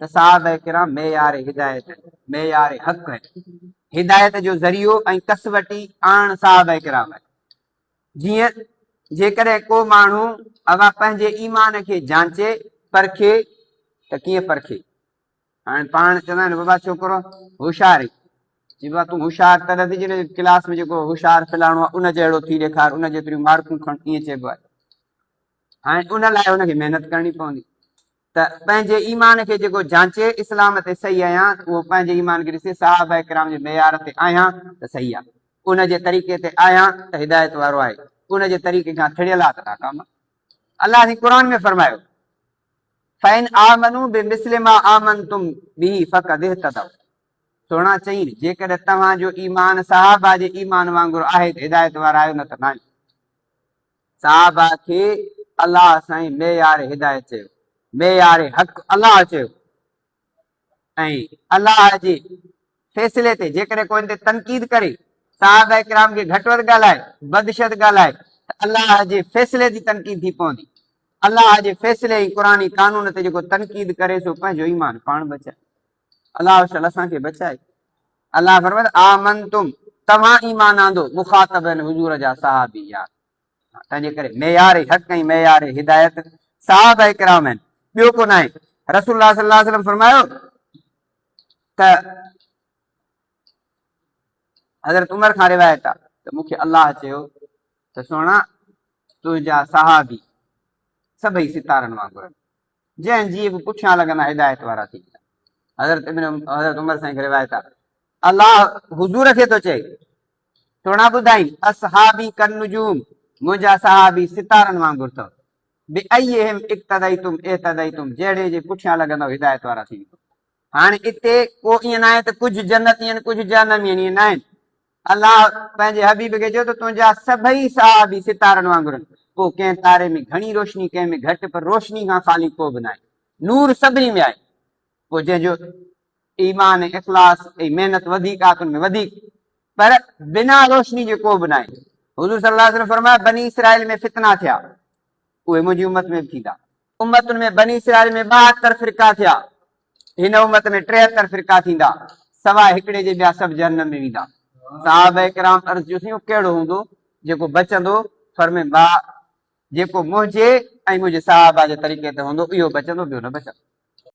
ته صحابه ڪرام معيار هدايت آهن، معيار حق آهن. هدايت جو ذريعو ۽ ڪسوٽي آڻڻ صحابه ڪرام آهن. جيئن جيڪڏهن ڪو ماڻهو اوهان پنهنجي ايمان کي جانچي، پرکي ته ڪيئن پرکي؟ هاڻي پاڻ چوندا آهن بابا ڇوڪرو هوشيار آهي. چئبو آهي تون هوشيار تڏهن ٿي جڏهن ڪلاس ۾ جيڪو هوشيار فلاڻو آهي ان جهڙو ٿي ڏيکار، ان جيتريون مارڪون کڻ، ائين چئبو آهي. هاڻي ان لاء ان کي محنت ڪرڻي پوندي ته پنهنجي ايمان کي جيڪو جانچي اسلام تي صحيح آهيان ته اهو پنهنجي ايمان کي ڏسي صحابه ڪرام جي معيار تي آهيان ته صحيح آهي، ان جي طريقي تي آهيان ته هدايت وارو آهي، ان جي طريقي کان ٿڙيل آهي ته ناڪام آهي. الله سائين قرآن ۾ فرمايو فَإِنْ آمَنُوا بِمِثْلِ مَا آمَنْتُمْ بِهِ فَقَدِ اهْتَدَوْا سهڻا چئين جيڪڏهن توهان جو ايمان صحابه جي ايمان وانگر آهي ته هدايت وارا آهيو نه ته ناهيو. صحابه کي الله سائين معيار هدايت چيو، معيار حق الله چيو ۽ الله جي فيصلي تي جيڪڏهن ڪو ان تي تنقيد ڪري، صحابه ڪرام کي گهٽ وڌ ڳالهائي، بد شد ڳالهائي ته الله جي فيصلي جي تنقيد ٿي پوندي. الله جي فيصلي ۽ قرآني قانون تي جيڪو تنقيد ڪري سو پنهنجو ايمان پاڻ بچائي. الله شل اسان کي بچائي. الله فرمائي ٿو آمنتم توهان ايمان آندو مخاطب آهن حضور جا صحابي يار تنهنجي ڪري معيار حق ۽ معيار هدايت صحابه ڪرام آهن ٻيو ڪو ناهي. رسول الله صلي الله عليه وسلم فرمايو ته حضرت عمر کان روايت آهي ته مون کي الله چيو ته سهڻا تنهنجا صحابي سڀئي ستارن وانگر آهن جنهن جي به پٺيان لڳندا هدايت وارا ٿي ويندا. حضرت ابن حضرت عمر سائين کي روايت آهي الله حضور کي ٿو چئي سهڻا ٻڌائين اصحابي ڪالنجوم منهنجا صحابي ستارن وانگر اٿو بأيهم اقتديتم اهتديتم جهڙي جي پٺيان لڳندؤ هدايت وارا ٿي ويندؤ. هاڻي اتي ڪو ائين ناهي ته ڪجهه جنتي آهن ڪجهه جهنمي آهن ائين ناهن الله پنهنجي حبيب کي چيو ته تنهنجا سڀئي صحابي ستارن وانگر آهن، پوء ڪنهن تاري ۾ گهڻي روشني ڪنهن ۾ گهٽ پر روشني کان خالي ڪو به ناهي، نور سڀني ۾ آهي، پوء جنهن جو ايمان ۽ اخلاص ۽ محنت وڌيڪ آهي تن ۾ وڌيڪ، پر بنا روشني جي ڪو به ناهي. حضور صلي الله عليه وسلم فرمايو بني اسرائيل ۾ فتنا ٿيا، اهي منهنجي امت ۾ به ٿيندا. امتن ۾ بني اسرائيل ۾ 72 فرقا ٿيا، هن امت ۾ 73 فرقا ٿيندا، سواء هڪڙي جي ٻيا سڀ جهنم ۾ ويندا. صحابه ڪرام عرض ڪيو سائين اهو ڪهڙو هوندو جيڪو بچندو؟ فرمايو جيڪو منهنجي ۽ منهنجي صحابه جي طريقي تي هوندو اهو بچندو ٻيو نه بچندو.